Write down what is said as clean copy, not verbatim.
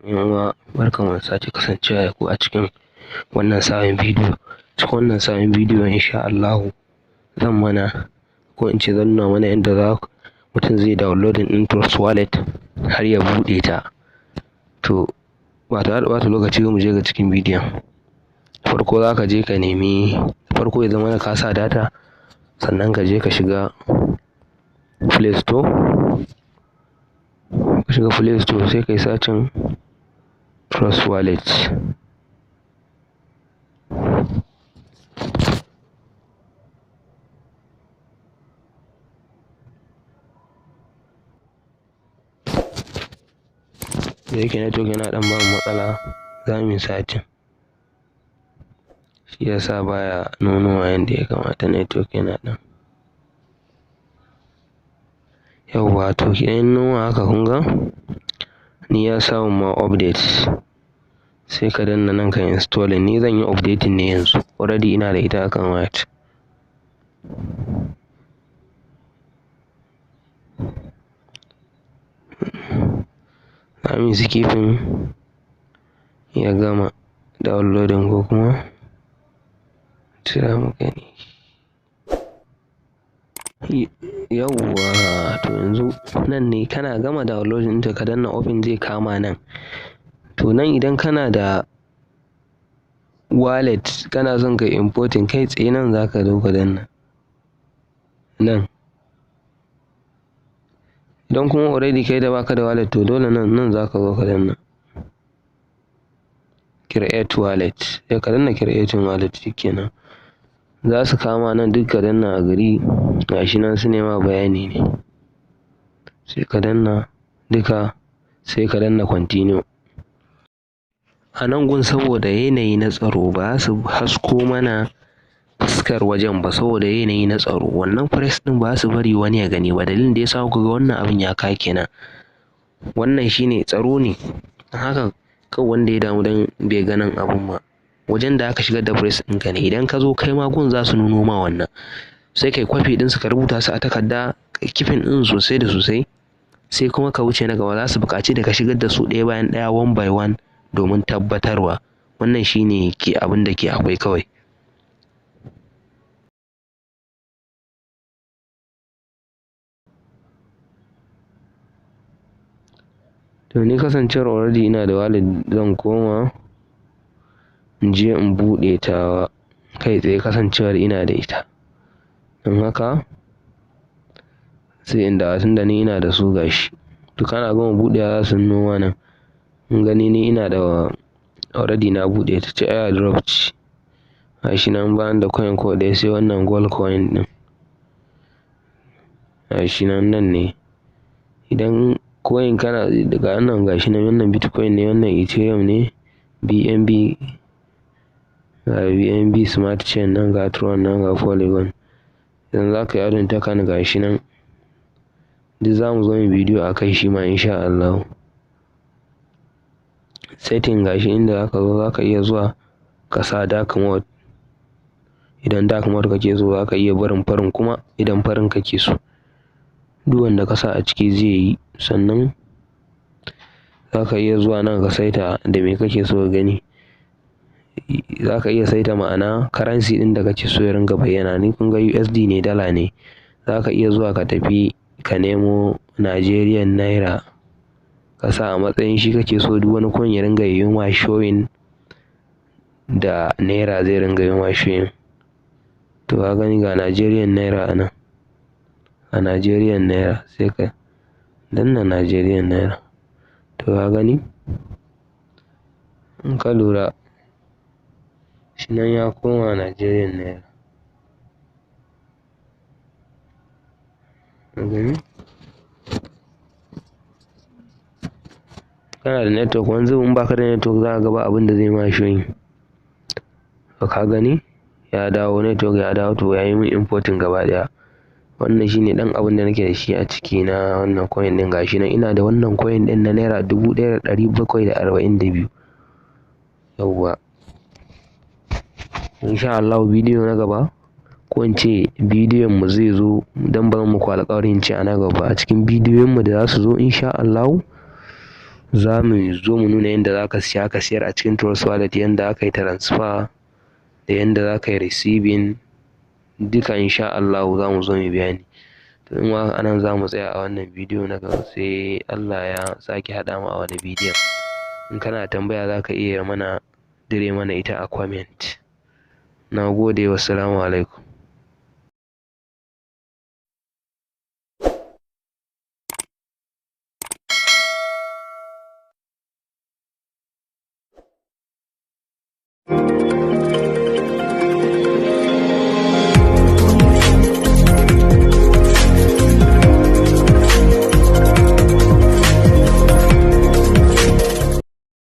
'Yan uwa, barkanmu da sake kasancewa da ku a cikin wannan sabon bidiyo. Cikin wannan sabon bidiyo, insha Allahu, zan mana, ko in ce zan nuna mana yadda za mutum zai downloading ɗin Trust Wallet har ya buɗe ta. To, ba tare da ɓata lokaci ba, mu je ga cikin bidiyon. Farko za ka je ka nemi, farko ya zamana ka sa data, sannan ka je ka shiga Play Store. Ka shiga Play Store, sai ka yi searching Trust Wallet. Da yake network yana ɗan bamu matsala, za mu yi searching. Shi yasa baya nunowa yanda ya kamata, network yana ɗan. Yawwa, to idan nuno haka, kun ga ni ya samu ma update. Sai ka danna nan ka installing. Ni zan yi updating ne yanzu. Already ina da ita akan wayata. Za mu yi skipping ya gama downloading, ko kuma jira mu gani. Yawwa, to yanzu nan ne kana gama downloading ɗinta, ka danna open, zai kama nan. To, nan idan kana da wallet, kana son ka importing kai tsaye, nan za ka zo ka danna. Nan. Idan kuma already kai da baka da wallet, to dole nan za ka zo ka danna. Create wallet. Sai ka danna creating wallet, shikenan. Za su kama nan duk, ka danna agree, gashi nan su nema bayani ne. Sai ka danna duka, sai ka danna continue. A nan gun, saboda yanayi na tsaro, ba su hasko mana fuskar wajen ba, saboda yanayi na tsaro. Wannan phrase ɗin ba su bari wani ya gani ba. Dalilin da ya sa kuka ga wannan abin ya kawo kenan. Wannan shine tsaro ne. Don haka kar wanda ya damu don bai ga nan abun ba. Wajen da aka shigar da phrase ɗinka ne. Idan ka zo kai ma gun za su nuno ma wannan. Sai kai kwafi ɗinsu, ka rubuta su a takarda, kai keeping ɗin sosai da sosai. Sai kuma ka wuce na gaba, za su buƙaci da ka shigar da su ɗaya bayan ɗaya, one by one, domin tabbatarwa. Wannan shine ke abin da ke akwai kawai. To, ni kasancewar already ina da wallet, zan koma in je in buɗe tawa kai tsaye, kasancewar ina da ita. Don haka sai in dawo, tunda ni ina da su, gashi. To, kana gama buɗewa za su nuno ma nan. Kun gani, ni ina da already, na buɗe ta ce airdrop ce. Gashi nan, bani da coin ko ɗaya sai wannan gold coin ɗin. Gashi nan, nan ne. Idan coin kana daga wannan, gashi nan, wannan Bitcoin ne, wannan Ethereum ne, BNB, ga BNB Smart Chain nan, ga Tron nan, ga Polygon. Idan za ka yi adding token, gashi nan. Duk za mu zo mu bidiyo a kai shi ma, insha Allahu. Setting, gashi inda za ka zo, za ka iya zuwa ka sa dark mode. Idan dark mode kake so, za ka iya barin farin kuma idan farin kake so. Duk wanda ka sa a ciki zai yi. Sannan za ka iya zuwa nan ka saita da me kake so ka gani. Za ka iya saita, ma'ana currency ɗin da kake so ya ringa bayyana. Ni kun ga USD ne, dala ne. Za ka iya zuwa ka tafi ka nemo Nigerian Naira, ka sa a matsayin shi kake so duk wani coin ya ringa yi ma showing, da naira zai ringa yi ma showing. To, ka gani, ga Nigerian Naira a nan. A Nigerian Naira, sai ka danna Nigerian Naira. To, ka gani? In ka lura, shi nan ya koma Nigerian Naira. Ka gani? Kana da network, wani zubin in baka da network, za ka ga ba abin da zai ma showing. To, ka gani? Ya dawo, network ya dawo, to ya yi min importing gaba ɗaya. Wannan shine ɗan abin da nake da shi a ciki na wannan coin ɗin, gashi nan ina da wannan coin ɗin na naira 1,742. Yauwa. Insha Allahu, bidiyo na gaba, ko in ce bidiyon mu zai zo, don ba zan muku alƙawarin ce a na gaba, a cikin bidiyon mu da za su zo, insha Allahu. Za mu zo mu nuna yadda za ka siya ka siyar a cikin Trust Wallet, yadda aka yi transfer da yadda za ka yi receiving duka. Insha Allahu za mu zo mu bayani. To, in ma anan za mu tsaya a wannan bidiyo na gaba, sai Allah ya sake haɗa mu a wani bidiyon. In kana tambaya, za ka iya mana dire mana ita a comment. Na gode, wassalamu alaikum.